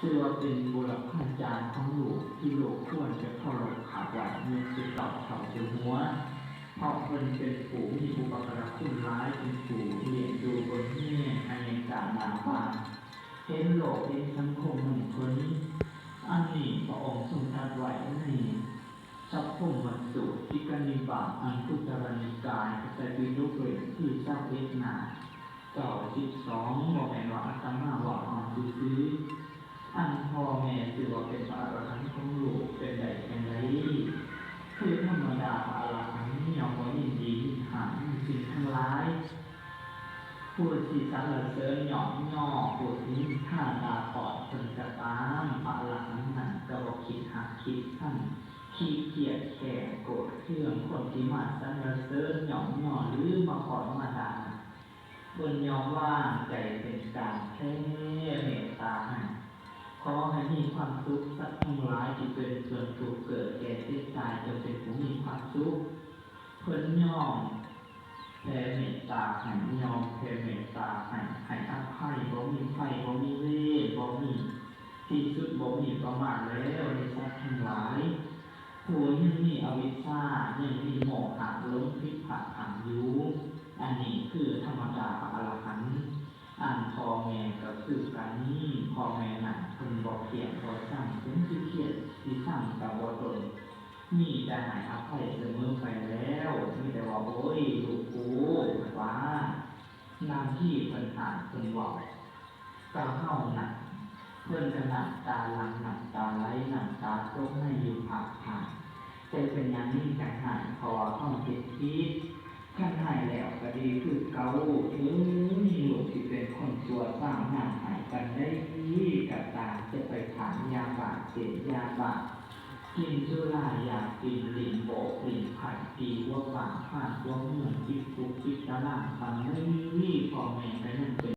ຖືວ່າເປັນບູລະພາຈານຂອງໂລກ ທີ່ໂລກຄວນຈະເຄົາລົບຂາບໄຫວ້ຍົກເສຍເກົ້າເທົ່າຕົວຫົວ ເພາະເພິ່ນເປັນຜູ້ມີອຸປະກາລະຄຸນຫຼາຍ ເປັນຜູ້ລ້ຽງດູເບິ່ງແຍງໃຫ້ເມດຕາໜ້າບາງ ເຫັນໂລກເຫັນສັງຄົມນຳເພິ່ນ. ອັນນີ້ພະອົງຊົງຕັດໄວ້ໃນ ສັບພົມມະສູດ ຕິກະນິບາດ ອັງຄຸດຕະລະນິກາຍ ພະໄຕປິດົກເຫຼັ້ມທີຊາວເອັດ ໜ້າເກົ້າສິບສອງ ບໍ່ແມ່ນວ່າອາດຕະມາເວົ້າເອົາຊື່ໆ. ອັນພໍ່ແມ່ຊື່ວ່າເປັນພະອະລະຫັນຂອງໂລກ ເປັນໄດ້ຈັ່ງໃດ? ຄືທຳມະດາພະອະລະຫັນຍ່ອມບໍ່ຍິນດີຍິນຮ້າຍໃນສິ່ງທັງຫຼາຍ. ຜູ້ທີ່ສັນລະເສີນຍ້ອງຍໍ ຜູ້ທີ່ນິນທາດ່າທອດເພິ່ນກໍຕາມ, ພະອະລະຫັນນັ້ນກໍບໍ່ຄິດຮັກຄິດຊັງ, ຂີ້ຂຽດແຄ້ນໂກດເຄືອງຄົນທີ່ມາສັນລະເສີນຍ້ອງຍໍ ຫຼື ມາຟ້ອນມາດ່ານັ້ນ. ເພິ່ນຍອມວາງໃຈເປັນກາງແຜ່ເມດຕາໃຫ້. ຂໍໃຫ້ມີຄວາມສຸກ, ສັດທັງຫຼາຍທີ່ເປັນເພື່ອນທຸກເກີດແກ່ເຈັບຕາຍ ຈົ່ງເປັນຜູ້ມີຄວາມສຸກ. ເພິ່ນຍອມ ແຜ່ເມດຕາໃຫ້, ຍອມແຜ່ເມດຕາໃຫ້, ໃຫ້ອະໄພ, ບໍ່ມີໄພ, ບໍ່ມີເວນ, ບໍ່ມີທີ່ສຸດ, ບໍ່ມີປະມານແລ້ວໃນສັດທັງຫຼາຍ. ຜູ້ຍັງມີອະວິຊຊາ, ຍັງມີໂມຫະ, ຫຼົງຜິດພາດພັ້ງຢູ່. ອັນນີ້ຄືທຳມະດາພະອະລະຫັນ. ອັນພໍ່ແມ່ກໍຄືກັນ, ພໍ່ແມ່ນັ້ນເພິ່ນບໍ່ພຽງບໍ່ຊັງ, ເຖິງຊິພຽງຊິຊັງກໍບໍ່ດົນ. ມີແຕ່ໃຫ້ອະໄພສະເໝີໄປແລ້ວ, ມີແຕ່ວ່າ ໂອ້ຍ ລູກກູ, ເພິ່ນວ່າ. ນາງທີ່ເພິ່ນຫາກເພິ່ນເວົ້າກັບເຮົານັ້ນ, ເພິ່ນກໍນ້ຳຕາຫຼັ່ງ, ນ້ຳຕາໄຫຼ, ນ້ຳຕາຕົກໃນຢູ່ພາກພາຍ. ແຕ່ເປັນຫຍັງຈັ່ງໃຫ້? ເພາະວ່າເຮົາເຮັດຜິດ. ຄັນໃຫ້ແລ້ວກໍດີຄືເກົ່າ, ເຖິງລູກຊິເປັນຄົນຊົ່ວຊາວ, ຍາມໃຫ້ປານໃດກໍຕາມ, ຈະໄປຂາຍຢາບ້າ, ເສບຢາບ້າ, ກິນສຸລາຢາຝິ່ນ, ຫຼິ້ນໂບກຫຼິ້ນໄພ້, ຕີຫົວບ້ານ, ພານຕົວເມືອງ, ຕິດຄຸກຕິດຕາລາງປານໃດ, ພໍ່ແມ່ກໍຍັງເປັນ